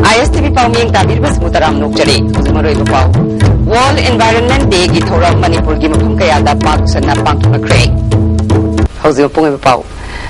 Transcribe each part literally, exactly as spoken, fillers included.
ꯑꯥꯏ ꯑꯦꯁ T V ꯄꯥꯎꯃꯤꯌꯦꯡ ꯇꯥꯕꯤꯔꯤꯕꯁꯤꯡꯕꯨ ꯇꯔꯥꯝꯅ ꯑꯣꯛꯆꯔꯤ꯫ ꯍꯧꯖꯤꯛ ꯃꯔꯨꯑꯣꯏꯕ ꯄꯥꯎ꯫ World Environment Day ꯒꯤ ꯊꯧꯔꯝ ꯃꯅꯤꯄꯨꯔꯒꯤ ꯃꯐꯝ ꯀꯌꯥꯗ ꯄꯥꯛ ꯁꯟꯅ ꯄꯥꯡꯊꯣꯛꯅꯈ꯭ꯔꯦ꯫ ꯍꯧꯖꯤꯛ ꯃꯄꯨꯡ ꯑꯣꯏꯕ ꯄꯥꯎ꯫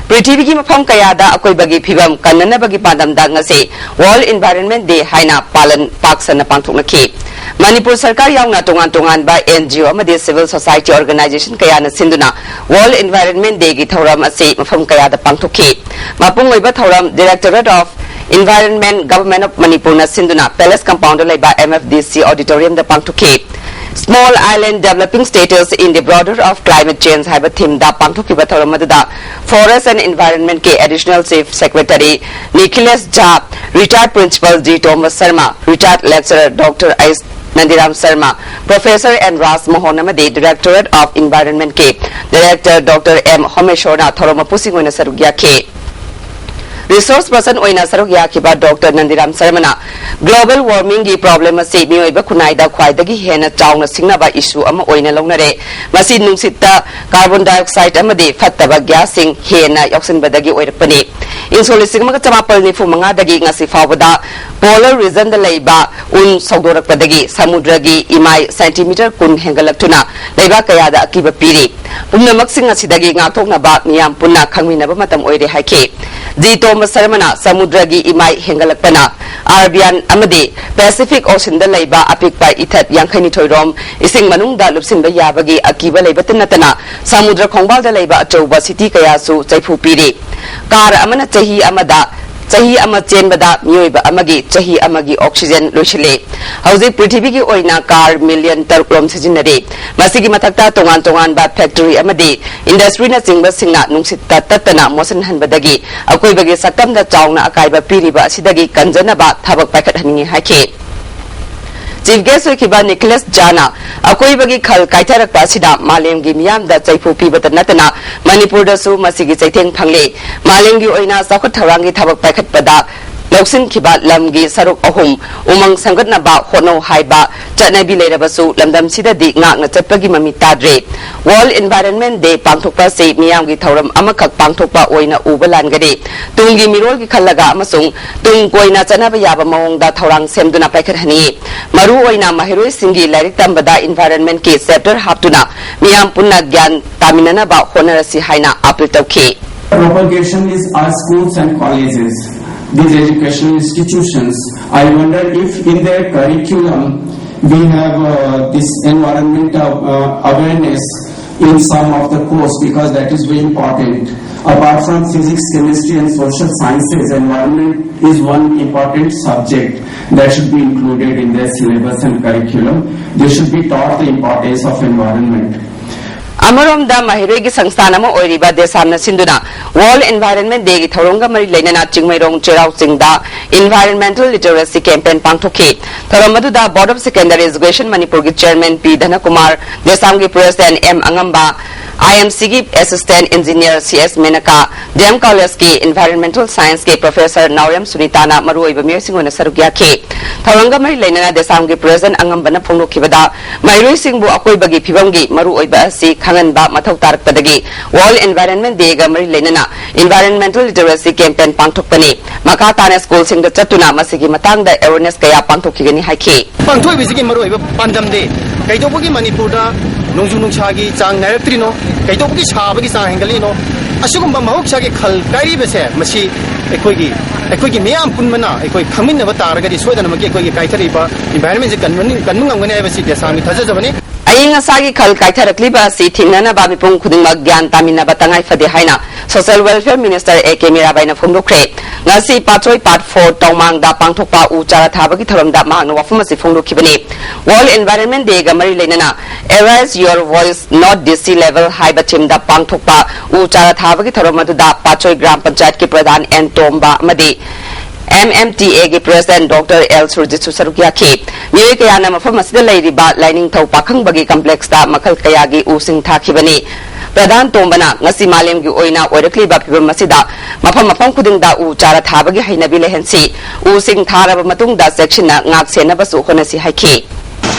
ꯄ꯭ꯔꯤꯊꯤꯕꯤꯒꯤ ꯃꯐꯝ ꯀꯌꯥꯗ ꯑꯀꯣꯏꯕꯒꯤ ꯐꯤꯕꯝ ꯀꯟꯅꯅꯕꯒꯤ ꯄꯥꯟꯗꯝꯗ ꯉꯁꯤ World Environment Day ꯍꯥꯏꯅ ꯄꯥꯂꯟ ꯄꯥꯛ ꯁꯟꯅ ꯄꯥꯡꯊꯣꯛꯅꯈꯤ꯫ ꯃꯅꯤꯄꯨꯔ ꯁꯔꯀꯥꯔ ꯌꯥꯎꯅ ꯇꯣꯉꯥꯟ ꯇꯣꯉꯥꯟꯕ ꯑꯦꯟ ꯖꯤ ꯑꯣ ꯑꯃꯗꯤ civil society organization ꯀꯌꯥꯅ ꯁꯤꯟꯗꯨꯅ World Environment Day ꯒꯤ ꯊꯧꯔꯝ ꯑꯁꯤ ꯃꯐꯝ ꯀꯌꯥꯗ ꯄꯥꯡꯊꯣꯛꯈꯤ꯫ ꯃꯄꯨꯡ ꯑꯣꯏꯕ ꯊꯧꯔꯝ Directorate of Environment, Government of ꯃꯅꯤꯄꯨꯔꯅ ꯁꯤꯟꯗꯨꯅ Palace Compound ꯗ ꯂꯩꯕ M F D C Auditorium ꯗ ꯄꯥꯡꯊꯣꯛꯈꯤ꯫ Small Island Developing Status in the Border of Climate Change ꯍꯥꯏꯕ theme ꯗ ꯄꯥꯡꯊꯣꯛꯈꯤꯕ ꯊꯧꯔꯝ ꯑꯗꯨꯗ Forest and Environment ꯀꯤ Additional Chief Secretary ꯅꯤꯈꯤꯂꯦꯁ Jha, Retired Principal G Tomba Sharma, Retired Lecturer doctor H Nandiram Sharma, Professor N Raj Mohan ꯑꯃꯗꯤ Directorate of Environment ꯀꯤ Director doctor M ꯍꯣꯃꯦꯁꯣꯔꯅ ꯊꯧꯔꯝ ꯃꯄꯨꯁꯤꯡ ꯑꯣꯏꯅ ꯁꯔꯨꯛ ꯌꯥꯈꯤ꯫ Resource person ꯑꯣꯏꯅ ꯁꯔꯨꯛ ꯌꯥꯈꯤꯕ ꯗꯣꯛꯇꯔ ꯅꯟꯗꯤꯔꯥꯝ ꯁꯔꯃꯅ global warming ꯒꯤ problem ꯑꯁꯤ ꯃꯤꯑꯣꯏꯕ ꯈꯨꯟꯅꯥꯏꯗ ꯈ꯭ꯋꯥꯏꯗꯒꯤ ꯍꯦꯟꯅ ꯆꯥꯎꯅ ꯁꯤꯡꯅꯕ issue ꯑꯃ ꯑꯣꯏꯅ ꯂꯧꯅꯔꯦ꯫ ꯃꯁꯤ ꯅꯨꯡꯁꯤꯠꯇ carbon dioxide ꯑꯃꯗꯤ ꯐꯠꯇꯕ gas ꯁꯤꯡ ꯍꯦꯟꯅ ꯌꯥꯎꯁꯤꯟꯕꯗꯒꯤ ꯑꯣꯏꯔꯛꯄꯅꯤ꯫ ꯏꯪ ꯁꯣꯛ ꯂꯤꯁꯤꯡ ꯑꯃꯒ ꯆꯃꯥꯄꯜ ꯅꯤꯐꯨ ꯃꯉꯥꯗꯒꯤ ꯉꯁꯤ ꯐꯥꯎꯕꯗ polar region ꯗ ꯂꯩꯕ ꯎꯟ ꯁꯧꯗꯣꯔꯛꯄꯗꯒꯤ ꯁꯃꯨꯗ꯭ꯔꯒꯤ ꯏꯃꯥꯏ centimeter ꯀꯨꯟ ꯍꯦꯟꯒꯠꯂꯛꯇꯨꯅ ꯂꯩꯕꯥꯛ ꯀꯌꯥꯗ ꯑꯀꯤꯕ ꯄꯤꯔꯤ꯫ ꯄꯨꯝꯅꯃꯛꯁꯤꯡ ꯑꯁꯤꯗꯒꯤ ꯉꯥꯛꯊꯣꯛꯅꯕ ꯃꯤꯌꯥꯝ ꯄꯨꯟꯅ ꯈꯪꯃꯤꯟꯅꯕ ꯃꯇꯝ ꯑꯣꯏꯔꯦ ꯍꯥꯏꯈꯤ꯫ ꯖꯤ ꯇꯣꯝꯕ ꯁꯔꯃꯅ ꯁꯃꯨꯗ꯭ꯔꯒꯤ ꯏꯃꯥꯏ ꯍꯦꯟꯒꯠꯂꯛꯄꯅ Arabian ꯑꯃꯗꯤ Pacific Ocean ꯗ ꯂꯩꯕ ꯑꯄꯤꯛꯄ ꯏꯊꯠ ꯌꯥꯡꯈꯩꯅꯤꯊꯣꯏ ꯔꯣꯝ ꯏꯁꯤꯡ ꯃꯅꯨꯡꯗ ꯂꯨꯞꯁꯤꯟꯕ ꯌꯥꯕꯒꯤ ꯑꯀꯤꯕ ꯂꯩꯕꯇ ꯅꯠꯇꯅ ꯁꯃꯨꯗ꯭ꯔ ꯈꯣꯡꯕꯥꯜꯗ ꯂꯩꯕ ꯑꯆꯧꯕ city ꯀꯌꯥꯁꯨ ꯆꯩꯐꯨ ꯄꯤꯔꯤ꯫ Car ꯑꯃꯅ ꯆꯍꯤ ꯑꯃꯗ ꯆꯍꯤ ꯑꯃ ꯆꯦꯟꯕꯗ ꯃꯤꯑꯣꯏꯕ ꯑꯃꯒꯤ ꯆꯍꯤ ꯑꯃꯒꯤ oxygen ꯂꯣꯏꯁꯤꯜꯂꯦ꯫ ꯍꯧꯖꯤꯛ ꯄ꯭ꯔꯤꯊꯤꯕꯤꯒꯤ ꯑꯣꯏꯅ car million ꯇꯔꯨꯛ ꯔꯣꯝ ꯁꯤꯖꯤꯟꯅꯔꯤ꯫ ꯃꯁꯤꯒꯤ ꯃꯊꯛꯇ ꯇꯣꯉꯥꯟ ꯇꯣꯉꯥꯟꯕ factory ꯑꯃꯗꯤ industry ꯅꯆꯤꯡꯕꯁꯤꯡꯅ ꯅꯨꯡꯁꯤꯠꯇ ꯇꯠꯇꯅ ꯃꯣꯠꯁꯤꯟꯍꯟꯕꯗꯒꯤ ꯑꯀꯣꯏꯕꯒꯤ ꯁꯛꯇꯝꯗ ꯆꯥꯎꯅ ꯑꯀꯥꯏꯕ ꯄꯤꯔꯤꯕ ꯑꯁꯤꯗꯒꯤ ꯀꯟꯖꯅꯕ ꯊꯕꯛ ꯄꯥꯏꯈꯠꯍꯟꯅꯤꯡꯏ ꯍꯥꯏꯈꯤ꯫ Chief guest ꯑꯣꯏꯈꯤꯕ ꯅꯤꯈꯤꯂꯦꯁ ꯖꯥꯅ ꯑꯀꯣꯏꯕꯒꯤ ꯈꯜ ꯀꯥꯏꯊꯔꯛꯄ ꯑꯁꯤꯗ ꯃꯥꯂꯦꯝꯒꯤ ꯃꯤꯌꯥꯝꯗ ꯆꯩꯐꯨ ꯄꯤꯕꯇ ꯅꯠꯇꯅ ꯃꯅꯤꯄꯨꯔꯗꯁꯨ ꯃꯁꯤꯒꯤ ꯆꯩꯊꯦꯡ ꯐꯪꯂꯦ꯫ ꯃꯥꯂꯦꯝꯒꯤ ꯑꯣꯏꯅ ꯆꯥꯎꯈꯠ ꯊꯧꯔꯥꯡꯒꯤ ꯊꯕꯛ ꯄꯥꯏꯈꯠꯄꯗ ꯂꯧꯁꯤꯟꯈꯤꯕ ꯂꯝꯒꯤ ꯁꯔꯨꯛ ꯑꯍꯨꯝ ꯎꯃꯪ ꯁꯦꯝꯒꯠꯅꯕ ꯍꯣꯠꯅꯧ ꯍꯥꯏꯕ ꯆꯠꯅꯕꯤ ꯂꯩꯔꯕꯁꯨ, ꯂꯝꯗꯝꯁꯤꯗꯗꯤ ꯉꯥꯛꯅ ꯆꯠꯄꯒꯤ ꯃꯃꯤ ꯇꯥꯗ꯭ꯔꯦ꯫ World Environment Day ꯄꯥꯡꯊꯣꯛꯄ ꯑꯁꯤ ꯃꯤꯌꯥꯝꯒꯤ ꯊꯧꯔꯝ ꯑꯃꯈꯛ ꯄꯥꯡꯊꯣꯛꯄ ꯑꯣꯏꯅ ꯎꯕ ꯂꯥꯟꯒꯅꯤ꯫ ꯇꯨꯡꯒꯤ ꯃꯤꯔꯣꯜꯒꯤ ꯈꯜꯂꯒ ꯑꯃꯁꯨꯡ ꯇꯨꯡ ꯀꯣꯏꯅ ꯆꯠꯅꯕ ꯌꯥꯕ ꯃꯑꯣꯡꯗ ꯊꯧꯔꯥꯡ ꯁꯦꯝꯗꯨꯅ ꯄꯥꯏꯈꯠꯍꯟꯅꯤꯡꯏ꯫ ꯃꯔꯨ ꯑꯣꯏꯅ ꯃꯍꯩꯔꯣꯏꯁꯤꯡꯒꯤ ꯂꯥꯏꯔꯤꯛ ꯇꯝꯕꯗ environment ꯀꯤ chapter ꯍꯥꯞꯇꯨꯅ ꯃꯤꯌꯥꯝ ꯄꯨꯟꯅ ꯒ꯭ꯌꯥꯟ ꯇꯥꯃꯤꯟꯅꯅꯕ ꯍꯣꯠꯅꯔꯁꯤ ꯍꯥꯏꯅ appeal ꯇꯧꯈꯤ꯫ Propagation is our schools and colleges, these educational institutions. I wonder if in their curriculum we have uh, this environment of, uh, awareness in some of the course, because that is very important. Apart from physics, chemistry and social sciences, environment is one important subject that should be included in their syllabus and curriculum. They should be taught the importance of environment. ꯑꯃꯔꯣꯝꯗ, ꯃꯍꯩꯔꯣꯏꯒꯤ ꯁꯪꯁꯊꯥꯟ ꯑꯃ ꯑꯣꯏꯔꯤꯕ ꯗꯦꯁꯥꯝꯅ ꯁꯤꯟꯗꯨꯅ World Environment Day ꯒꯤ ꯊꯧꯔꯝꯒ ꯃꯔꯤ ꯂꯩꯅꯅ ꯆꯤꯡꯃꯩꯔꯣꯡ ꯆꯩꯔꯥꯎ ꯆꯤꯡꯗ Environmental Literacy Campaign ꯄꯥꯡꯊꯣꯛꯈꯤ꯫ ꯊꯧꯔꯝ ꯑꯗꯨꯗ Board of Secondary Education ꯃꯅꯤꯄꯨꯔꯒꯤ Chairman ꯄꯤ ꯙꯅꯀꯨꯃꯥꯔ, ꯗꯦꯁꯥꯝꯒꯤ President ꯑꯦꯝ ꯑꯉꯝꯕ, IMC ꯒꯤ Assistant Engineer C S Menaka, D M ꯀꯣꯂꯦꯖꯀꯤ Environmental Science ꯀꯤ Professor ꯅꯥꯎꯔꯦꯝ ꯁꯨꯅꯤꯇꯥꯅ ꯃꯔꯨꯑꯣꯏꯕ ꯃꯤꯑꯣꯏꯁꯤꯡ ꯑꯣꯏꯅ ꯁꯔꯨꯛ ꯌꯥꯈꯤ꯫ ꯊꯧꯔꯝꯒ ꯃꯔꯤ ꯂꯩꯅꯅ ꯗꯦꯁꯥꯝꯒꯤ President ꯑꯉꯝꯕꯅ ꯐꯣꯡꯗꯣꯛꯈꯤꯕꯗ, ꯃꯍꯩꯔꯣꯏꯁꯤꯡꯕꯨ ꯑꯀꯣꯏꯕꯒꯤ ꯐꯤꯕꯝꯒꯤ ꯃꯔꯨꯑꯣꯏꯕ ꯑꯁꯤ ꯈꯪꯍꯟꯕ ꯃꯊꯧ ꯇꯥꯔꯛꯄꯗꯒꯤ World Environment Day ꯒ ꯃꯔꯤ ꯂꯩꯅꯅ Environmental Literacy Campaign ꯄꯥꯡꯊꯣꯛꯄꯅꯤ꯫ ꯃꯈꯥ ꯇꯥꯅ ꯁ꯭ꯀꯨꯜꯁꯤꯡꯗ ꯆꯠꯇꯨꯅ ꯃꯁꯤꯒꯤ ꯃꯇꯥꯡꯗ awareness ꯀꯌꯥ ꯄꯥꯡꯊꯣꯛꯈꯤꯒꯅꯤ ꯍꯥꯏꯈꯤ꯫ ꯄꯥꯡꯊꯣꯛꯏꯕꯁꯤꯒꯤ ꯃꯔꯨꯑꯣꯏꯕ ꯄꯥꯟꯗꯝꯗꯤ ꯀꯩꯗꯧꯕꯒꯤ ꯃꯅꯤꯄꯨꯔꯗ ꯅꯣꯡꯖꯨ ꯅꯨꯡꯁꯥꯒꯤ ꯆꯥꯡ ꯅꯥꯏꯔꯛꯇ꯭ꯔꯤꯅꯣ, ꯀꯩꯗꯧꯕꯒꯤ ꯁꯥꯕꯒꯤ ꯆꯥꯡ ꯍꯦꯟꯒꯠꯂꯤꯅꯣ, ꯑꯁꯤꯒꯨꯝꯕ ꯃꯍꯧꯁꯥꯒꯤ ꯈꯜ ꯀꯥꯏꯔꯤꯕꯁꯦ ꯃꯁꯤ ꯑꯩꯈꯣꯏꯒꯤ, ꯑꯩꯈꯣꯏꯒꯤ ꯃꯤꯌꯥꯝ ꯄꯨꯟꯕꯅ ꯑꯩꯈꯣꯏ ꯈꯪꯃꯤꯟꯅꯕ ꯇꯥꯔꯒꯗꯤ ꯁꯣꯏꯗꯅꯃꯛꯀꯤ ꯑꯩꯈꯣꯏꯒꯤ ꯀꯥꯏꯊꯔꯛꯏꯕ environment ꯁꯦ ꯀꯟꯕ, ꯀꯟꯕ ꯉꯝꯒꯅꯤ ꯍꯥꯏꯕꯁꯤ ꯗꯦꯁꯥꯝꯒꯤ ꯊꯥꯖꯖꯕꯅꯤ꯫ ꯑꯏꯪ ꯑꯁꯥꯒꯤ ꯈꯜ ꯀꯥꯏꯊꯔꯛꯂꯤꯕ ꯑꯁꯤ ꯊꯤꯡꯅꯅꯕ ꯃꯤꯄꯨꯝ ꯈꯨꯗꯤꯡꯃꯛ ꯒ꯭ꯌꯥꯟ ꯇꯥꯃꯤꯟꯅꯕ ꯇꯉꯥꯏ ꯐꯗꯦ ꯍꯥꯏꯅ Social Welfare Minister A K ꯃꯤꯔꯥꯕꯥꯏꯅ ꯐꯣꯡꯗꯣꯛꯈ꯭ꯔꯦ꯫ ꯉꯁꯤ ꯄꯥꯠꯁꯣꯏ Part four ꯇꯧꯃꯥꯡꯗ ꯄꯥꯡꯊꯣꯛꯄ ꯎ ꯆꯥꯔꯥ ꯊꯥꯕꯒꯤ ꯊꯧꯔꯝꯗ ꯃꯍꯥꯛꯅ ꯋꯥꯐꯝ ꯑꯁꯤ ꯐꯣꯡꯗꯣꯛꯈꯤꯕꯅꯤ꯫ World Environment Day ꯒ ꯃꯔꯤ ꯂꯩꯅꯅ Raise Your Voice, Not D C Level ꯍꯥꯏꯕ theme ꯗ ꯄꯥꯡꯊꯣꯛꯄ ꯎ ꯆꯥꯔꯥ ꯊꯥꯕꯒꯤ ꯊꯧꯔꯝ ꯑꯗꯨꯗ ꯄꯥꯠꯁꯣꯏ ꯒ꯭ꯔꯥꯝ ꯄꯟꯆꯥꯌꯠꯀꯤ ꯄ꯭ꯔꯙꯥꯟ ꯑꯦꯟ ꯇꯣꯝꯕ ꯑꯃꯗꯤ M M T A ꯒꯤ President Doctor L ꯁꯨꯔꯖꯤꯠꯁꯨ ꯁꯔꯨꯛ ꯌꯥꯈꯤ꯫ ꯃꯤꯑꯣꯏ ꯀꯌꯥꯅ ꯃꯐꯝ ꯑꯁꯤꯗ ꯂꯩꯔꯤꯕ ꯂꯥꯏꯅꯤꯡꯊꯧ ꯄꯥꯈꯪꯕꯒꯤ complex ꯇ ꯃꯈꯜ ꯀꯌꯥꯒꯤ ꯎꯁꯤꯡ ꯊꯥꯈꯤꯕꯅꯤ꯫ ꯄ꯭ꯔꯙꯥꯟ ꯇꯣꯝꯕꯅ ꯉꯁꯤ ꯃꯥꯂꯦꯝꯒꯤ ꯑꯣꯏꯅ ꯑꯣꯏꯔꯛꯂꯤꯕ ꯐꯤꯕꯝ ꯑꯁꯤꯗ ꯃꯐꯝ ꯃꯐꯝ ꯈꯨꯗꯤꯡꯗ ꯎ ꯆꯥꯔ ꯊꯥꯕꯒꯤ ꯍꯩꯅꯕꯤ ꯂꯩꯍꯟꯁꯤ, ꯎꯁꯤꯡ ꯊꯥꯔꯕ ꯃꯇꯨꯡꯗ ꯆꯦꯛꯁꯤꯟꯅ ꯉꯥꯛ ꯁꯦꯟꯅꯕꯁꯨ ꯍꯣꯠꯅꯁꯤ ꯍꯥꯏꯈꯤ꯫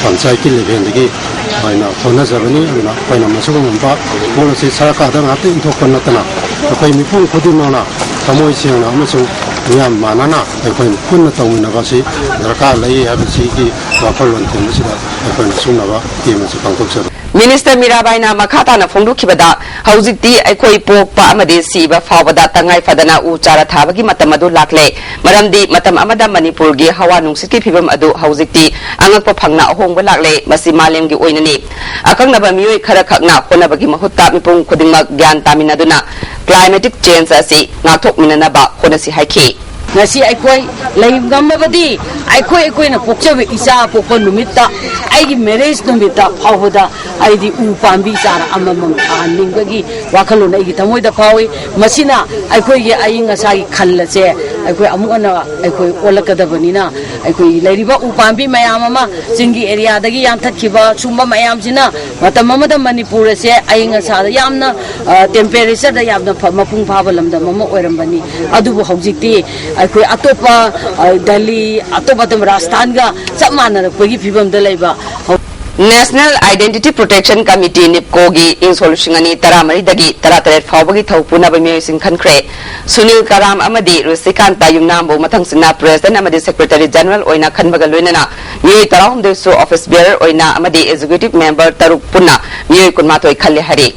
ꯄꯟꯆꯥꯌꯠꯀꯤ ꯂꯦꯚꯦꯜꯗꯒꯤ ꯑꯩꯈꯣꯏꯅ ꯍꯣꯠꯅꯖꯕꯅꯤ꯫ ꯑꯗꯨꯅ ꯑꯩꯈꯣꯏꯅ ꯃꯁꯤꯒꯨꯝꯕ ꯄꯣꯠ ꯑꯁꯤ ꯁꯔꯀꯥꯔꯗ ꯉꯥꯛꯇ ꯏꯟꯊꯣꯛꯄ ꯅꯠꯇꯅ ꯑꯩꯈꯣꯏ ꯃꯤꯄꯨꯝ ꯈꯨꯗꯤꯡꯃꯛꯅ ꯊꯃꯣꯏ ꯁꯦꯡꯅ ꯑꯃꯁꯨꯡ ꯃꯤꯌꯥꯝ ꯃꯥꯟꯅꯅ ꯑꯩꯈꯣꯏꯅ ꯄꯨꯟꯅ ꯇꯧꯃꯤꯟꯅꯕ ꯑꯁꯤ ꯗꯔꯀꯥꯔ ꯂꯩ ꯍꯥꯏꯕꯁꯤꯒꯤ ꯋꯥꯈꯜꯂꯣꯟ ꯊꯝꯕꯁꯤꯗ ꯑꯩꯈꯣꯏꯅ ꯁꯤꯒꯨꯝꯂꯕ ꯀꯦꯝ ꯑꯁꯤ ꯄꯥꯡꯊꯣꯛꯆꯕꯅꯤ꯫ ꯃꯤꯅꯤꯁꯇꯔ ꯃꯤꯔꯥꯕꯥꯏꯅ ꯃꯈꯥ ꯇꯥꯅ ꯐꯣꯡꯗꯣꯛꯈꯤꯕꯗ, ꯍꯧꯖꯤꯛꯇꯤ ꯑꯩꯈꯣꯏ ꯄꯣꯛꯄ ꯑꯃꯗꯤ ꯁꯤꯕ ꯐꯥꯎꯕꯗ ꯇꯉꯥꯏ ꯐꯗꯅ ꯎ ꯆꯥꯔ ꯊꯥꯕꯒꯤ ꯃꯇꯝ ꯑꯗꯨ ꯂꯥꯛꯂꯦ, ꯃꯔꯝꯗꯤ ꯃꯇꯝ ꯑꯃꯗ ꯃꯅꯤꯄꯨꯔꯒꯤ ꯍꯋꯥ ꯅꯨꯡꯁꯤꯠꯀꯤ ꯐꯤꯕꯝ ꯑꯗꯨ ꯍꯧꯖꯤꯛꯇꯤ ꯑꯉꯛꯄ ꯐꯪꯅ ꯑꯍꯣꯡꯕ ꯂꯥꯛꯂꯦ꯫ ꯃꯁꯤ ꯃꯥꯂꯦꯝꯒꯤ ꯑꯣꯏꯅꯅꯤ꯫ ꯑꯀꯛꯅꯕ ꯃꯤꯑꯣꯏ ꯈꯔꯈꯛꯅ ꯍꯣꯠꯅꯕꯒꯤ ꯃꯍꯨꯠꯇ ꯃꯤꯄꯨꯝ ꯈꯨꯗꯤꯡꯃꯛ ꯒ꯭ꯌꯥꯟ ꯇꯥꯃꯤꯟꯅꯗꯨꯅ climatic change ꯑꯁꯤ ꯉꯥꯛꯊꯣꯛꯃꯤꯟꯅꯅꯕ ꯍꯣꯠꯅꯁꯤ ꯍꯥꯏꯈꯤ꯫ ꯉꯁꯤ ꯑꯩꯈꯣꯏ ꯂꯩ ꯉꯝꯃꯕꯗꯤ ꯑꯩꯈꯣꯏ, ꯑꯩꯈꯣꯏꯅ ꯄꯣꯛꯆꯕ ꯏꯆꯥ ꯄꯣꯛꯄ ꯅꯨꯃꯤꯠꯇ, ꯑꯩꯒꯤ marriage ꯅꯨꯃꯤꯠꯇ ꯐꯥꯎꯕꯗ ꯑꯩꯗꯤ ꯎ ꯄꯥꯝꯕꯤ ꯆꯥꯔ ꯑꯃꯃꯝ ꯊꯥꯍꯟꯅꯤꯡꯕꯒꯤ ꯋꯥꯈꯜꯂꯣꯟ ꯑꯩꯒꯤ ꯊꯃꯣꯏꯗ ꯐꯥꯎꯏ꯫ ꯃꯁꯤꯅ ꯑꯩꯈꯣꯏꯒꯤ ꯑꯏꯪ ꯑꯁꯥꯒꯤ ꯈꯜ ꯑꯁꯦ ꯑꯩꯈꯣꯏ ꯑꯃꯨꯛ ꯍꯟꯅ ꯑꯩꯈꯣꯏ ꯑꯣꯜꯂꯛꯀꯗꯕꯅꯤꯅ, ꯑꯩꯈꯣꯏ ꯂꯩꯔꯤꯕ ꯎ ꯄꯥꯝꯕꯤ ꯃꯌꯥꯝ ꯑꯃ ꯆꯤꯡꯒꯤ areaꯗꯒꯤ ꯌꯥꯟꯊꯠꯈꯤꯕ ꯁꯨꯝꯕ ꯃꯌꯥꯝꯁꯤꯅ ꯃꯇꯝ ꯑꯃꯗ ꯃꯅꯤꯄꯨꯔ ꯑꯁꯦ ꯑꯏꯪ ꯑꯁꯥꯗ ꯌꯥꯝꯅ, ꯑ, temperatureꯗ ꯌꯥꯝꯅ ꯐ-, ꯃꯄꯨꯡ ꯐꯥꯕ ꯂꯝꯗꯝ ꯑꯃ ꯑꯣꯏꯔꯝꯕꯅꯤ꯫ ꯑꯗꯨꯕꯨ ꯍꯧꯖꯤꯛꯇꯤ ꯑꯩꯈꯣꯏ ꯑꯇꯣꯞꯄ, ꯑ, ꯗꯦꯜꯂꯤ, ꯑꯇꯣꯞ ꯑꯇꯣꯞꯄ ꯔꯥꯖꯁꯊꯥꯟꯒ ꯆꯞ ꯃꯥꯟꯅꯔꯛꯄꯒꯤ ꯐꯤꯕꯝꯗ ꯂꯩꯕ ꯍꯧ- National Identity Protection Committee, NEEPCOꯒꯤ ꯏꯪ ꯁꯣꯛ ꯂꯤꯁꯤꯡ ꯑꯅꯤ ꯇꯔꯥꯃꯔꯤꯗꯒꯤ ꯇꯔꯥꯇꯔꯦꯠ ꯐꯥꯎꯕꯒꯤ ꯊꯧ ꯄꯨꯅꯕ ꯃꯤꯑꯣꯏꯁꯤꯡ ꯈꯟꯈ꯭ꯔꯦ꯫ ꯁꯨꯅꯤꯜ ꯀꯔꯥꯝ ꯑꯃꯗꯤ ꯔꯨꯁꯤꯀꯥꯟꯇ ꯌꯨꯝꯅꯥꯝꯕꯨ ꯃꯊꯪꯁꯤꯠꯅ President ꯑꯃꯗꯤ Secretary General ꯑꯣꯏꯅ ꯈꯟꯕꯒ ꯂꯣꯏꯅꯅ ꯃꯤꯑꯣꯏ ꯇꯔꯥꯍꯨꯝꯗꯣꯏꯁꯨ office bearer ꯑꯣꯏꯅ ꯑꯃꯗꯤ executive member ꯇꯔꯨꯛ ꯄꯨꯟꯅ ꯃꯤꯑꯣꯏ ꯀꯨꯟꯃꯥꯊꯣꯏ ꯈꯜꯂꯦ ꯍꯥꯏꯔꯤ꯫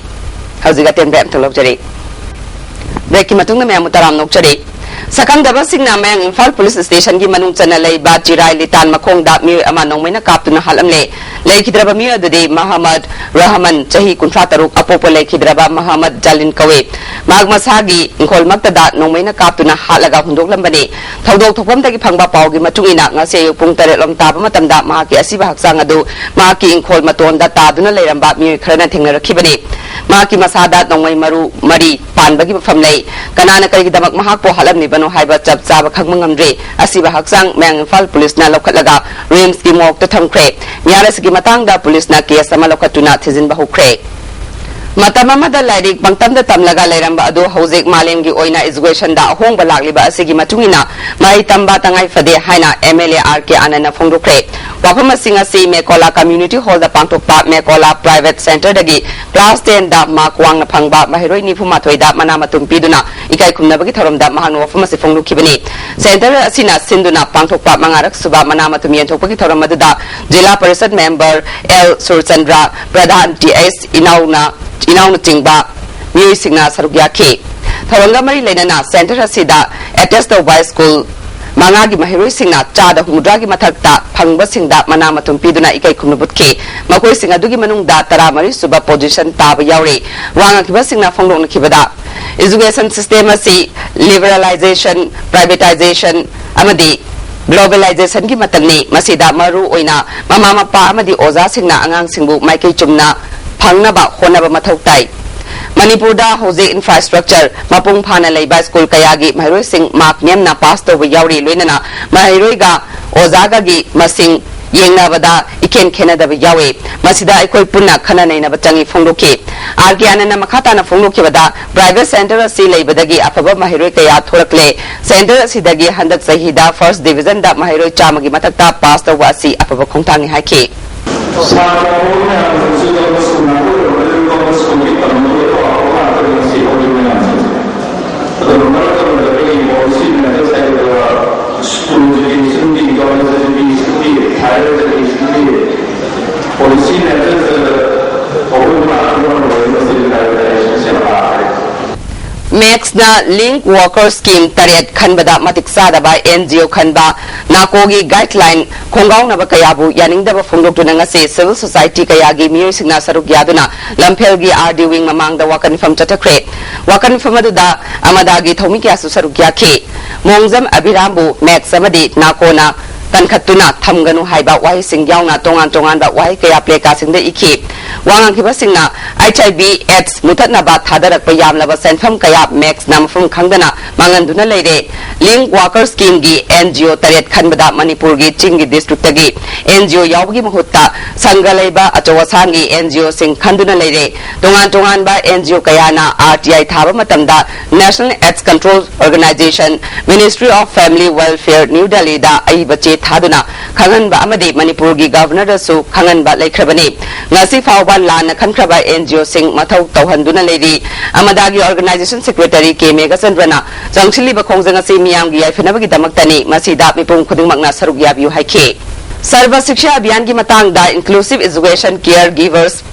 ꯍꯧꯖꯤꯛ ꯑꯇꯦꯟꯕ ꯑꯃꯇꯪ ꯂꯧꯖꯔꯤ꯫ Breakꯀꯤ ꯃꯇꯨꯡꯗ ꯃꯌꯥꯝꯕꯨ ꯇꯔꯥꯝꯅ ꯑꯣꯛꯆꯔꯤ꯫ ꯁꯛꯈꯪꯗꯕꯁꯤꯡꯅ ꯃꯌꯥꯡ ꯏꯝꯐꯥꯜ Police Stationꯒꯤ ꯃꯅꯨꯡ ꯆꯟꯅ ꯂꯩꯕ ꯆꯤꯔꯥꯏ ꯂꯤꯇꯥꯟ ꯃꯈꯣꯡꯗ ꯃꯤꯑꯣꯏ ꯑꯃ ꯅꯣꯡꯃꯩꯅ ꯀꯥꯞꯇꯨꯅ ꯍꯥꯠꯂꯝꯂꯦ꯫ ꯂꯩꯈꯤꯗ꯭ꯔꯕ ꯃꯤꯑꯣꯏ ꯑꯗꯨꯗꯤ ꯃꯍꯃꯗ ꯔꯍꯃꯟ, ꯆꯍꯤ ꯀꯨꯟꯊ꯭ꯔꯥ ꯇꯔꯨꯛ, ꯑꯄꯣꯛꯄ ꯂꯩꯈꯤꯗ꯭ꯔꯕ ꯃꯍꯃꯗ ꯖꯥꯂꯤꯟ ꯀꯧꯏ꯫ ꯃꯍꯥꯛ ꯃꯁꯥꯒꯤ ꯏꯪꯈꯣꯜꯃꯛꯇꯗ ꯅꯣꯡꯃꯩꯅ ꯀꯥꯞꯇꯨꯅ ꯍꯥꯠꯂꯒ ꯍꯨꯟꯗꯣꯛꯂꯝꯕꯅꯤ꯫ ꯊꯧꯗꯣꯛ ꯊꯣꯛꯐꯝꯗꯒꯤ ꯐꯪꯕ ꯄꯥꯎꯒꯤ ꯃꯇꯨꯡ ꯏꯟꯅ, ꯉꯁꯤ ꯑꯌꯨꯛ ꯄꯨꯡ ꯇꯔꯦꯠ ꯂꯣꯝ ꯇꯥꯕ ꯃꯇꯝꯗ ꯃꯍꯥꯛꯀꯤ ꯑꯁꯤꯕ ꯍꯛꯆꯥꯡ ꯑꯗꯨ ꯃꯍꯥꯛꯀꯤ ꯏꯪꯈꯣꯜ ꯃꯇꯣꯟꯗ ꯇꯥꯗꯨꯅ ꯂꯩꯔꯝꯕ ꯃꯤꯑꯣꯏ ꯈꯔꯅ ꯊꯦꯡꯅꯔꯛꯈꯤꯕꯅꯤ꯫ ꯃꯍꯥꯛꯀꯤ ꯃꯁꯥꯗ ꯅꯣꯡꯃꯩ ꯃꯔꯨ ꯃꯔꯤ ꯄꯥꯟꯕꯒꯤ ꯃꯐꯝ ꯂꯩ꯫ ꯀꯅꯥꯅ ꯀꯔꯤꯒꯤꯗꯃꯛ ꯃꯍꯥꯛꯄꯨ ꯍꯥꯠꯂꯝꯂꯤꯕꯅꯣ ꯍꯥꯏꯕ ꯆꯞ ꯆꯥꯕ ꯈꯪꯕ ꯉꯝꯗ꯭ꯔꯤ꯫ ꯑꯁꯤꯕ ꯍꯛꯆꯥꯡ ꯃꯌꯥꯡ ꯏꯝꯐꯥꯜ Policeꯅ ꯂꯧꯈꯠꯂꯒ RIMSꯀꯤ morgueꯗ ꯊꯝꯈ꯭ꯔꯦ꯫ ꯃꯤꯍꯥꯠ ꯑꯁꯤꯒꯤ ꯃꯇꯥꯡꯗ Policeꯅ case ꯑꯃ ꯂꯧꯈꯠꯇꯨꯅ ꯊꯤꯖꯤꯟꯕ ꯍꯧꯈ꯭ꯔꯦ꯫ ꯃꯇꯝ ꯑꯃꯗ ꯂꯥꯏꯔꯤꯛ ꯄꯪꯇꯝꯗ ꯇꯝꯂꯒ ꯂꯩꯔꯝꯕ ꯑꯗꯨ ꯍꯧꯖꯤꯛ ꯃꯥꯂꯦꯝꯒꯤ ꯑꯣꯏꯅ educationꯗ ꯑꯍꯣꯡꯕ ꯂꯥꯛꯂꯤꯕ ꯑꯁꯤꯒꯤ ꯃꯇꯨꯡ ꯏꯟꯅ ꯃꯍꯩ ꯇꯝꯕ ꯇꯉꯥꯏ ꯐꯗꯦ ꯍꯥꯏꯅ MLA R K Anandꯅ ꯐꯣꯡꯗꯣꯛꯈ꯭ꯔꯦ꯫ ꯋꯥꯐꯝ ꯑꯁꯤꯡ ꯑꯁꯤ ꯃꯦꯀꯣꯂꯥ Community Hallꯗ ꯄꯥꯡꯊꯣꯛꯄ ꯃꯦꯀꯣꯂꯥ Private Centreꯗꯒꯤ class tenꯗ mark ꯋꯥꯡꯅ ꯐꯪꯕ ꯃꯍꯩꯔꯣꯏ ꯅꯤꯐꯨ ꯃꯥꯊꯣꯏꯗ ꯃꯅꯥ ꯃꯊꯨꯝ ꯄꯤꯗꯨꯅ ꯏꯀꯥꯏ ꯈꯨꯝꯅꯕꯒꯤ ꯊꯧꯔꯝꯗ ꯃꯍꯥꯛꯅ ꯋꯥꯐꯝ ꯑꯁꯤ ꯐꯣꯡꯗꯣꯛꯈꯤꯕꯅꯤ꯫ Centre ꯑꯁꯤꯅ ꯁꯤꯟꯗꯨꯅ ꯄꯥꯡꯊꯣꯛꯄ ꯃꯉꯥꯔꯛ ꯁꯨꯕ ꯃꯅꯥ ꯃꯊꯨꯝ ꯌꯦꯟꯊꯣꯛꯄꯒꯤ ꯊꯧꯔꯝ ꯑꯗꯨꯗ ꯖꯤꯂꯥ ꯄꯔꯤꯁꯠ member L ꯁꯨꯔꯆꯟꯗ꯭ꯔ, ꯄ꯭ꯔꯙꯥꯟ T S ꯏꯅꯥꯎꯅ, ꯏꯅꯥꯎꯅꯆꯤꯡꯕ ꯃꯤꯑꯣꯏꯁꯤꯡꯅ ꯁꯔꯨꯛ ꯌꯥꯈꯤ꯫ ꯊꯧꯔꯝꯒ ꯃꯔꯤ ꯂꯩꯅꯅ centre ꯑꯁꯤꯗ attach ꯇꯧꯕ school ꯃꯉꯥꯒꯤ ꯃꯍꯩꯔꯣꯏꯁꯤꯡꯅ ꯆꯥꯗ ꯍꯨꯝꯐꯨꯇꯔꯥꯒꯤ ꯃꯊꯛꯇ ꯐꯪꯕꯁꯤꯡꯗ ꯃꯅꯥ ꯃꯊꯨꯝ ꯄꯤꯗꯨꯅ ꯏꯀꯥꯏ ꯈꯨꯝꯅꯕ ꯎꯠꯈꯤ꯫ ꯃꯈꯣꯏꯁꯤꯡ ꯑꯗꯨꯒꯤ ꯃꯅꯨꯡꯗ ꯇꯔꯥꯃꯔꯤ ꯁꯨꯕ position ꯇꯥꯕ ꯌꯥꯎꯔꯤ꯫ ꯋꯥ ꯉꯥꯡꯈꯤꯕꯁꯤꯡꯅ ꯐꯣꯡꯗꯣꯛꯅꯈꯤꯕꯗ, education system ꯑꯁꯤ liberalization, privatization ꯑꯃꯗꯤ globalizationꯒꯤ ꯃꯇꯝꯅꯤ꯫ ꯃꯁꯤꯗ ꯃꯔꯨ ꯑꯣꯏꯅ ꯃꯃꯥ ꯃꯄꯥ ꯑꯃꯗꯤ ꯑꯣꯖꯥꯁꯤꯡꯅ ꯑꯉꯥꯡꯁꯤꯡꯕꯨ ꯃꯥꯏꯀꯩ ꯆꯨꯝꯅ ꯐꯪꯅꯕ ꯍꯣꯠꯅꯕ ꯃꯊꯧ ꯇꯥꯏ꯫ ꯃꯅꯤꯄꯨꯔꯗ ꯍꯧꯖꯤꯛ infrastructure ꯃꯄꯨꯡ ꯐꯥꯅ ꯂꯩꯕ school ꯀꯌꯥꯒꯤ ꯃꯍꯩꯔꯣꯏꯁꯤꯡ mark ꯅꯦꯝꯅ pass ꯇꯧꯕ ꯌꯥꯎꯔꯤ, ꯂꯣꯏꯅꯅ ꯃꯍꯩꯔꯣꯏꯒ ꯑꯣꯖꯥꯒꯒꯤ ꯃꯁꯤꯡ ꯌꯦꯡꯅꯕꯗ ꯏꯈꯦꯟ ꯈꯦꯟꯅꯗꯕ ꯌꯥꯎꯏ꯫ ꯃꯁꯤꯗ ꯑꯩꯈꯣꯏ ꯄꯨꯟꯅ ꯈꯟꯅ ꯅꯩꯅꯕ ꯆꯪꯏ ꯐꯣꯡꯗꯣꯛꯈꯤ꯫ R K Anandꯅ ꯃꯈꯥ ꯇꯥꯅ ꯐꯣꯡꯗꯣꯛꯈꯤꯕꯗ, private centre ꯑꯁꯤ ꯂꯩꯕꯗꯒꯤ ꯑꯐꯕ ꯃꯍꯩꯔꯣꯏ ꯀꯌꯥ ꯊꯣꯔꯛꯂꯦ꯫ Centre ꯑꯁꯤꯗꯒꯤ ꯍꯟꯗꯛ ꯆꯍꯤꯗ first divisionꯗ ꯃꯍꯩꯔꯣꯏ ꯆꯥꯝꯃꯒꯤ ꯃꯊꯛꯇ pass ꯇꯧꯕ ꯑꯁꯤ ꯑꯐꯕ ꯈꯣꯡꯊꯥꯡꯅꯤ ꯍꯥꯏꯈꯤ꯫ ꯁꯥꯇ꯭ꯔ ꯃꯌꯥꯝꯁꯤꯡꯁꯨ ꯒꯣꯔꯃꯦꯟ ꯁ꯭ꯀꯨꯜ ꯉꯥꯛꯇ ꯑꯣꯏꯔꯝꯃꯅꯤ, ꯒꯣꯔꯃꯦꯟ ꯁ꯭ꯀꯨꯜꯒꯤ ꯇꯝꯕꯗꯣ ꯑꯐꯕ ꯉꯥꯛꯇꯅꯤ ꯁꯤ ꯍꯧꯔꯤꯕ ꯃꯌꯥꯝꯁꯦ꯫ ꯑꯗꯨꯅ ꯃꯔꯛ ꯑꯃꯗ ꯑꯩꯈꯣꯏꯒꯤ policy matters ꯍꯥꯏꯒꯗ꯭ꯔꯥ, school educationꯒꯤ, college educationꯒꯤ, higher educationꯒꯤ policy matters ꯑꯍꯨꯝ ꯉꯥꯛꯇ ꯑꯣꯏꯔꯝꯃꯅꯤ ꯃꯁꯤꯗꯤ ꯍꯥꯏꯕꯗ ꯑꯩ ꯁꯤꯁꯦ ꯄꯥꯈ꯭ꯔꯦ꯫ ꯃꯦꯛꯁꯅ link worker scheme ꯇꯔꯦꯠ ꯈꯟꯕꯗ ꯃꯇꯤꯛ ꯆꯥꯗꯕ NGO ꯈꯟꯕ ꯅꯥꯀꯣꯒꯤ guideline ꯈꯣꯡꯒꯥꯎꯅꯕ ꯀꯌꯥꯕꯨ ꯌꯥꯅꯤꯡꯗꯕ ꯐꯣꯡꯗꯣꯛꯇꯨꯅ ꯉꯁꯤ civil society ꯀꯌꯥꯒꯤ ꯃꯤꯑꯣꯏꯁꯤꯡꯅ ꯁꯔꯨꯛ ꯌꯥꯗꯨꯅ ꯂꯝꯐꯦꯜꯒꯤ RD wing ꯃꯃꯥꯡꯗ ꯋꯥꯀꯠ ꯃꯤꯐꯝ ꯆꯠꯊꯈ꯭ꯔꯦ꯫ ꯋꯥꯀꯠ ꯃꯤꯐꯝ ꯑꯗꯨꯗ ꯑꯃꯗꯥꯒꯤ ꯊꯧꯃꯤ ꯀꯌꯥꯁꯨ ꯁꯔꯨꯛ ꯌꯥꯈꯤ꯫ ꯃꯣꯡꯖꯝ ꯑꯕꯤꯔꯥꯝꯕꯨ ꯃꯦꯛꯁ ꯑꯃꯗꯤ ꯅꯥꯀꯣꯅ ꯀꯟꯈꯠꯇꯨꯅ ꯊꯝꯒꯅꯨ ꯍꯥꯏꯕ ꯋꯥꯍꯩꯁꯤꯡ ꯌꯥꯎꯅ ꯇꯣꯉꯥꯟ ꯇꯣꯉꯥꯟꯕ ꯋꯥꯍꯩ ꯀꯌꯥ placardꯁꯤꯡꯗ ꯏꯈꯤ꯫ ꯋꯥ ꯉꯥꯡꯈꯤꯕꯁꯤꯡꯅ HIV AIDS ꯃꯨꯊꯠꯅꯕ ꯊꯥꯗꯔꯛꯄ ꯌꯥꯝꯂꯕ ꯁꯦꯟꯐꯝ ꯀꯌꯥ ꯃꯦꯛꯁꯅ ꯃꯐꯝ ꯈꯪꯗꯅ ꯃꯥꯡꯍꯟꯗꯨꯅ ꯂꯩꯔꯦ꯫ Link Worker Schemeꯒꯤ NGO ꯇꯔꯦꯠ ꯈꯟꯕꯗ ꯃꯅꯤꯄꯨꯔꯒꯤ ꯆꯤꯡꯒꯤ districtꯇꯒꯤ NGO ꯌꯥꯎꯕꯒꯤ ꯃꯍꯨꯠꯇ ꯁꯪꯒ ꯂꯩꯕ ꯑꯆꯧ ꯑꯁꯥꯡꯒꯤ NGOꯁꯤꯡ ꯈꯟꯗꯨꯅ ꯂꯩꯔꯦ꯫ ꯇꯣꯉꯥꯟ ꯇꯣꯉꯥꯟꯕ NGO ꯀꯌꯥꯅ RTI ꯊꯥꯕ ꯃꯇꯝꯗ National AIDS Control Organization, Ministry of Family Welfare, New Delhiꯗ ꯑꯏꯕ ꯆꯦ ꯊꯥꯗꯨꯅ ꯈꯪꯍꯟꯕ ꯑꯃꯗꯤ ꯃꯅꯤꯄꯨꯔꯒꯤ Governorꯗꯁꯨ ꯈꯪꯍꯟꯕ ꯂꯩꯈ꯭ꯔꯕꯅꯤ꯫ ꯉꯁꯤ ꯐꯥꯎꯕ ꯂꯥꯟꯅ ꯈꯟꯈ꯭ꯔꯕ NGOꯁꯤꯡ ꯃꯊꯧ ꯇꯧꯍꯟꯗꯨꯅ ꯂꯩꯔꯤ꯫ ꯑꯃꯗꯥꯒꯤ Organization Secretary ꯀꯦ ꯃꯦꯘꯆꯟꯗ꯭ꯔꯅ ꯆꯪꯁꯤꯜꯂꯤꯕ ꯈꯣꯡꯖꯪ ꯑꯁꯤ ꯃꯤꯌꯥꯝꯒꯤ ꯌꯥꯏꯐꯅꯕꯒꯤꯗꯃꯛꯇꯅꯤ, ꯃꯁꯤꯗ ꯃꯤꯄꯨꯝ ꯈꯨꯗꯤꯡꯃꯛꯅ ꯁꯔꯨꯛ ꯌꯥꯕꯤꯌꯨ ꯍꯥꯏꯈꯤ꯫ ꯁꯔꯕ ꯁꯤꯛꯁꯥ ꯑꯚꯤꯌꯥꯟꯒꯤ ꯃꯇꯥꯡꯗ Inclusive Education Caregivers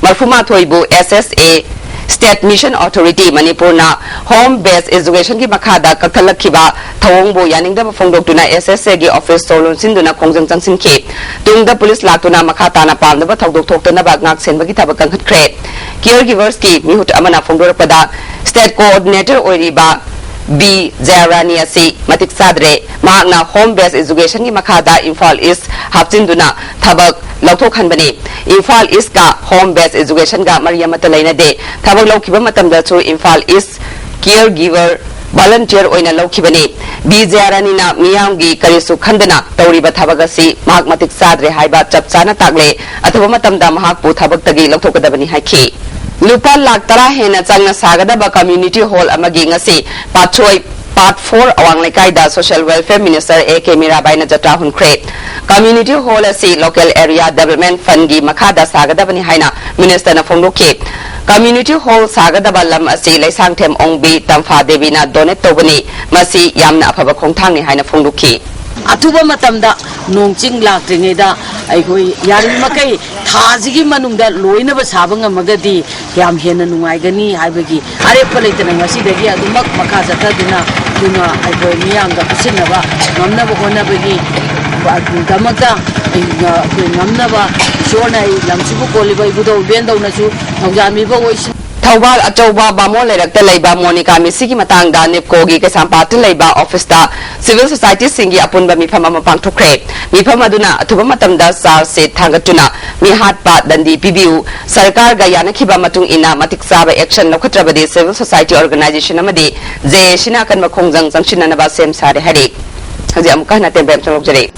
ꯃꯔꯐꯨ ꯃꯥꯊꯣꯏꯕꯨ SSA State Mission Authority ꯃꯅꯤꯄꯨꯔꯅ Home Based Educationꯒꯤ ꯃꯈꯥꯗ ꯀꯛꯊꯠꯂꯛꯈꯤꯕ ꯊꯧꯑꯣꯡꯕꯨ ꯌꯥꯅꯤꯡꯗꯕ ꯐꯣꯡꯗꯣꯛꯇꯨꯅ SSAꯒꯤ officeꯇ ꯂꯣꯟꯁꯤꯟꯗꯨꯅ ꯈꯣꯡꯖꯪ ꯆꯪꯁꯤꯟꯈꯤ꯫ ꯇꯨꯡꯗ ꯄꯨꯂꯤꯁ ꯂꯥꯛꯇꯨꯅ ꯃꯈꯥ ꯇꯥꯅ ꯄꯥꯝꯗꯕ ꯊꯧꯗꯣꯛ ꯊꯣꯛꯇꯅꯕ ꯉꯥꯛꯁꯦꯟꯕꯒꯤ ꯊꯕꯛ ꯀꯟꯈꯠꯈ꯭ꯔꯦ꯫ Caregiversꯀꯤ ꯃꯤꯍꯨꯠ ꯑꯃꯅ ꯐꯣꯡꯗꯣꯔꯛꯄꯗ, State Coordinator ꯑꯣꯏꯔꯤꯕ ꯕꯤ ꯖꯌꯥꯔꯥꯅꯤ ꯑꯁꯤ ꯃꯇꯤꯛ ꯆꯥꯗ꯭ꯔꯦ꯫ ꯃꯍꯥꯛꯅ Home Based Educationꯒꯤ ꯃꯈꯥꯗ ꯏꯝꯐꯥꯜ East ꯍꯥꯞꯆꯤꯟꯗꯨꯅ ꯊꯕꯛ ꯂꯧꯊꯣꯛꯍꯟꯕꯅꯤ꯫ ꯏꯝꯐꯥꯜ Eastꯀ Home Based Educationꯒ ꯃꯔꯤ ꯑꯃꯠꯇ ꯂꯩꯅꯗꯦ꯫ ꯊꯕꯛ ꯂꯧꯈꯤꯕ ꯃꯇꯝꯗꯁꯨ ꯏꯝꯐꯥꯜ East caregiver volunteer ꯑꯣꯏꯅ ꯂꯧꯈꯤꯕꯅꯤ꯫ ꯕꯤ ꯖꯌꯥꯔꯥꯅꯤꯅ ꯃꯤꯌꯥꯝꯒꯤ ꯀꯔꯤꯁꯨ ꯈꯟꯗꯅ ꯇꯧꯔꯤꯕ ꯊꯕꯛ ꯑꯁꯤ ꯃꯍꯥꯛ ꯃꯇꯤꯛ ꯆꯥꯗ꯭ꯔꯦ ꯍꯥꯏꯕ ꯆꯞ ꯆꯥꯅ ꯇꯥꯛꯂꯦ꯫ ꯑꯊꯨꯕ ꯃꯇꯝꯗ ꯃꯍꯥꯛꯄꯨ ꯊꯕꯛꯇꯒꯤ ꯂꯧꯊꯣꯛꯀꯗꯕꯅꯤ ꯍꯥꯏꯈꯤ꯫ ꯂꯨꯄꯥ ꯂꯥꯈ ꯇꯔꯥ ꯍꯦꯟꯅ ꯆꯪꯅ ꯁꯥꯒꯗꯕ community hall ꯑꯃꯒꯤ ꯉꯁꯤ ꯄꯥꯠꯁꯣꯏ Part four ꯑꯋꯥꯡ ꯂꯩꯀꯥꯏꯗ Social Welfare Minister A K ꯃꯤꯔꯥꯕꯥꯏꯅ Jatra ꯍꯨꯟꯈ꯭ꯔꯦ꯫ Community hall ꯑꯁꯤ Local Area Development Fundꯒꯤ ꯃꯈꯥꯗ ꯁꯥꯒꯗꯕꯅꯤ ꯍꯥꯏꯅ ministerꯅ ꯐꯣꯡꯗꯣꯛꯈꯤ꯫ Community hall ꯁꯥꯒꯗꯕ ꯂꯝ ꯑꯁꯤ ꯂꯩꯁꯥꯡꯊꯦꯝ ꯑꯣꯡꯕꯤ ꯇꯝꯐꯥ ꯗꯦꯕꯤꯅ donate ꯇꯧꯕꯅꯤ꯫ ꯃꯁꯤ ꯌꯥꯝꯅ ꯑꯐꯕ ꯈꯣꯡꯊꯥꯡꯅꯤ ꯍꯥꯏꯅ ꯐꯣꯡꯗꯣꯛꯈꯤ꯫ ꯑꯊꯨꯕ ꯃꯇꯝꯗ ꯅꯣꯡ ꯆꯤꯡ ꯂꯥꯛꯇ꯭ꯔꯤꯉꯩꯗ ꯑꯩꯈꯣꯏ ꯌꯥꯔꯤꯕꯃꯈꯩ ꯊꯥꯁꯤꯒꯤ ꯃꯅꯨꯡꯗ ꯂꯣꯏꯅꯕ ꯁꯥꯕ ꯉꯝꯃꯒꯗꯤ ꯌꯥꯝ ꯍꯦꯟꯅ ꯅꯨꯡꯉꯥꯏꯒꯅꯤ ꯍꯥꯏꯕꯒꯤ ꯑꯔꯦꯞꯄ ꯂꯩꯇꯅ ꯉꯁꯤꯗꯒꯤ ꯑꯗꯨꯃꯛ ꯃꯈꯥ ꯆꯠꯊꯗꯨꯅ ꯑꯗꯨꯅ ꯑꯩꯈꯣꯏ ꯃꯤꯌꯥꯝꯒ ꯄꯨꯟꯁꯤꯟꯅꯕ ꯉꯝꯅꯕ ꯍꯣꯠꯅꯕꯒꯤ ꯗꯃꯛꯇ ꯑꯩꯈꯣꯏ ꯉꯝꯅꯕ ꯏꯁꯣꯔꯅ ꯑꯩ ꯂꯝꯁꯤꯕꯨ ꯀꯣꯜꯂꯤꯕ ꯏꯕꯨꯙꯧ ꯏꯕꯦꯟꯗꯧꯅꯁꯨ ꯊꯧꯖꯥꯟꯕꯤꯕ ꯑꯣꯏꯁꯅꯨ꯫ ꯊꯧꯕꯥꯜ ꯑꯆꯧꯕ ꯕꯥꯃꯣꯟ ꯂꯩꯔꯛꯇ ꯂꯩꯕ ꯃꯣꯅꯤꯀꯥ ꯃꯤꯁꯤꯒꯤ ꯃꯇꯥꯡꯗ ꯅꯤꯞꯀꯣꯒꯤ ꯀꯩꯁꯥꯝꯄꯥꯠꯇ ꯂꯩꯕ ꯑꯣꯐꯤꯁꯇ ꯁꯤꯚꯤꯜ ꯁꯣꯁꯥꯏꯇꯤꯁꯤꯡꯒꯤ ꯑꯄꯨꯟꯕ ꯃꯤꯐꯝ ꯑꯃ ꯄꯥꯡꯊꯣꯛꯈ꯭ꯔꯦ꯫ ꯃꯤꯐꯝ ꯑꯗꯨꯅ ꯑꯊꯨꯕ ꯃꯇꯝꯗ ꯆꯥꯔꯖ ꯁꯤꯠ ꯊꯥꯡꯒꯠꯇꯨꯅ ꯃꯤꯍꯥꯠꯄ ꯗꯟꯗꯤ ꯄꯤꯕꯤꯌꯨ, ꯁꯔꯀꯥꯔꯒ ꯌꯥꯅꯈꯤꯕ ꯃꯇꯨꯡ ꯏꯟꯅ ꯃꯇꯤꯛ ꯆꯥꯕ ꯑꯦꯛꯁꯟ ꯂꯧꯈꯠꯇ꯭ꯔꯕꯗꯤ ꯁꯤꯚꯤꯜ ꯁꯣꯁꯥꯏꯇꯤ ꯑꯣꯔꯒꯅꯥꯏꯖꯦꯁꯟ ꯑꯃꯗꯤ ꯖꯦ ꯑꯦ ꯁꯤꯅ ꯑꯀꯟꯕ ꯈꯣꯡꯖꯪ ꯆꯪꯁꯤꯟꯅꯅꯕ ꯁꯦꯝ ꯁꯥꯔꯦ ꯍꯥꯏꯔꯤ꯫ ꯍꯧꯖꯤꯛ ꯑꯃꯨꯛꯀ ꯍꯟꯅ ꯇꯦꯝꯕ꯭ꯔꯦꯝ ꯐꯣꯡꯗꯣꯛꯆꯔꯤ꯫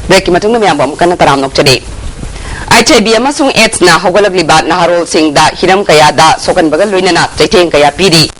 ꯕ꯭ꯔꯦꯛꯀꯤ ꯃꯇꯨꯡꯗ ꯃꯌꯥꯝꯕꯨ ꯑꯃꯨꯛ ꯍꯟꯅ ꯇꯔꯥꯝꯅ ꯑꯣꯛꯆꯔꯤ꯫ ꯑꯩꯆ ꯑꯥꯏ ꯚꯤ ꯑꯃꯁꯨꯡ ꯑꯦꯗꯁꯅ ꯍꯧꯒꯠꯂꯛꯂꯤꯕ ꯅꯍꯥꯔꯣꯜꯁꯤꯡꯗ ꯍꯤꯔꯝ ꯀꯌꯥꯗ ꯁꯣꯛꯍꯟꯕꯒ ꯂꯣꯏꯅꯅ ꯆꯩꯊꯦꯡ ꯀꯌꯥ ꯄꯤꯔꯤ꯫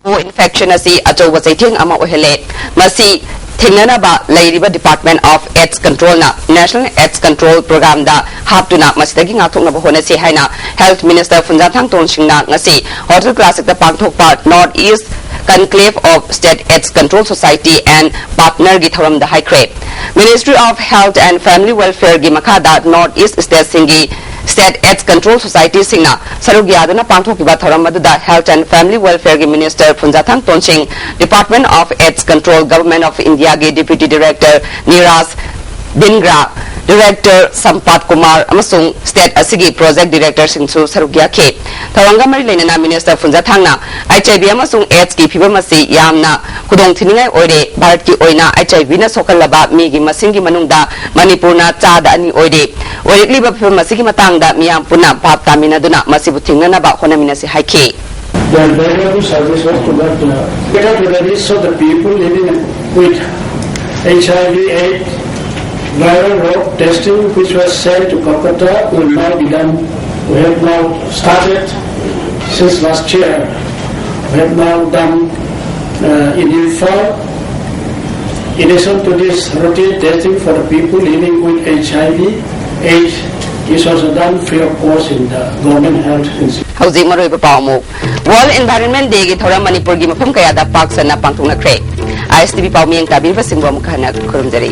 ꯏꯟꯐꯦꯛꯁꯟ ꯑꯁꯤ ꯑꯆꯧꯕ ꯆꯩꯊꯦꯡ ꯑꯃ ꯑꯣꯏꯍꯜꯂꯦ꯫ ꯃꯁꯤ ꯊꯦꯡꯅꯅꯕ ꯂꯩꯔꯤꯕ Department of AIDS Controlꯅ National AIDS Control Programꯗ ꯍꯥꯞꯇꯨꯅ ꯃꯁꯤꯗꯒꯤ ꯉꯥꯛꯊꯣꯛꯅꯕ ꯍꯣꯠꯅꯁꯤ ꯍꯥꯏꯅ Health Minister ꯐꯨꯟꯖꯥꯊꯥꯡ ꯇꯣꯟꯁꯤꯡꯅ ꯉꯁꯤ Hotel Classicꯇ ꯄꯥꯡꯊꯣꯛꯄ North East Conclave of State AIDS Control Society and Partnerꯒꯤ ꯊꯧꯔꯝꯗ ꯍꯥꯏꯈ꯭ꯔꯦ꯫ Ministry of Health and Family Welfareꯒꯤ ꯃꯈꯥꯗ North East Stateꯁꯤꯡꯒꯤ State AIDS Control Societyꯁꯤꯡꯅ ꯁꯔꯨꯛ ꯌꯥꯗꯨꯅ ꯄꯥꯡꯊꯣꯛꯈꯤꯕ ꯊꯧꯔꯝ ꯑꯗꯨꯗ Health and Family Welfareꯒꯤ Minister ꯐꯨꯟꯖꯥꯊꯥꯡ ꯇꯣꯟꯁꯤꯡ, Department of AIDS Control, Government of Indiaꯒꯤ Deputy Director Neeraj ꯗꯤꯟꯒ꯭ꯔꯥ, Director ꯁꯝꯄꯥꯠ Kumar ꯑꯃꯁꯨꯡ state ꯑꯁꯤꯒꯤ project directorꯁꯤꯡꯁꯨ ꯁꯔꯨꯛ ꯌꯥꯈꯤ꯫ ꯊꯧꯔꯝꯒ ꯃꯔꯤ ꯂꯩꯅꯅ Minister ꯐꯨꯟꯖꯥꯊꯥꯡꯅ ꯑꯩꯆ ꯑꯥꯏ ꯚꯤ ꯑꯃꯁꯨꯡ ꯑꯦꯗꯁꯀꯤ ꯐꯤꯕꯝ ꯑꯁꯤ ꯌꯥꯝꯅ ꯈꯨꯗꯣꯡꯊꯤꯅꯤꯡꯉꯥꯏ ꯑꯣꯏꯔꯦ꯫ ꯚꯥꯔꯠꯀꯤ ꯑꯣꯏꯅ ꯑꯩꯆ ꯑꯥꯏ ꯚꯤꯅ ꯁꯣꯛꯍꯜꯂꯕ ꯃꯤꯒꯤ ꯃꯁꯤꯡꯒꯤ ꯃꯅꯨꯡꯗ ꯃꯅꯤꯄꯨꯔꯅ ꯆꯥꯗ ꯑꯅꯤ ꯑꯣꯏꯔꯦ꯫ ꯑꯣꯏꯔꯛꯂꯤꯕ ꯐꯤꯕꯝ ꯑꯁꯤꯒꯤ ꯃꯇꯥꯡꯗ ꯃꯤꯌꯥꯝ ꯄꯨꯟꯅ ꯚꯥꯞ ꯇꯥꯃꯤꯟꯅꯗꯨꯅ ꯃꯁꯤꯕꯨ ꯊꯤꯡꯅꯅꯕ ꯍꯣꯠꯅꯃꯤꯟꯅꯁꯤ ꯍꯥꯏꯈꯤ꯫ The valuable service was to that, uh, cater to the needs of the people living with H I V AIDS. Viral load testing, which was sent to Kolkata, will now be done. We have now started since last year. We have now done, uh, in Imphal. In addition to this routine testing for the people living with H I V AIDS, is also done free of cost in the government health institute. ꯍꯧꯖꯤꯛ ꯃꯔꯨꯑꯣꯏꯕ ꯄꯥꯎ ꯑꯃꯨꯛ꯫ World Environment Dayꯒꯤ ꯊꯧꯔꯝ ꯃꯅꯤꯄꯨꯔꯒꯤ ꯃꯐꯝ ꯀꯌꯥꯗ ꯄꯥꯛ ꯁꯟꯅ ꯄꯥꯡꯊꯣꯛꯅꯈ꯭ꯔꯦ꯫ ꯑꯥꯏ ꯑꯦꯁ ꯇꯤ ꯚꯤ ꯄꯥꯎꯃꯤ ꯌꯦꯡ ꯇꯥꯕꯤꯔꯤꯕꯁꯤꯡꯕꯨ ꯑꯃꯨꯛ ꯍꯟꯅ ꯈꯨꯔꯨꯝꯖꯔꯤ꯫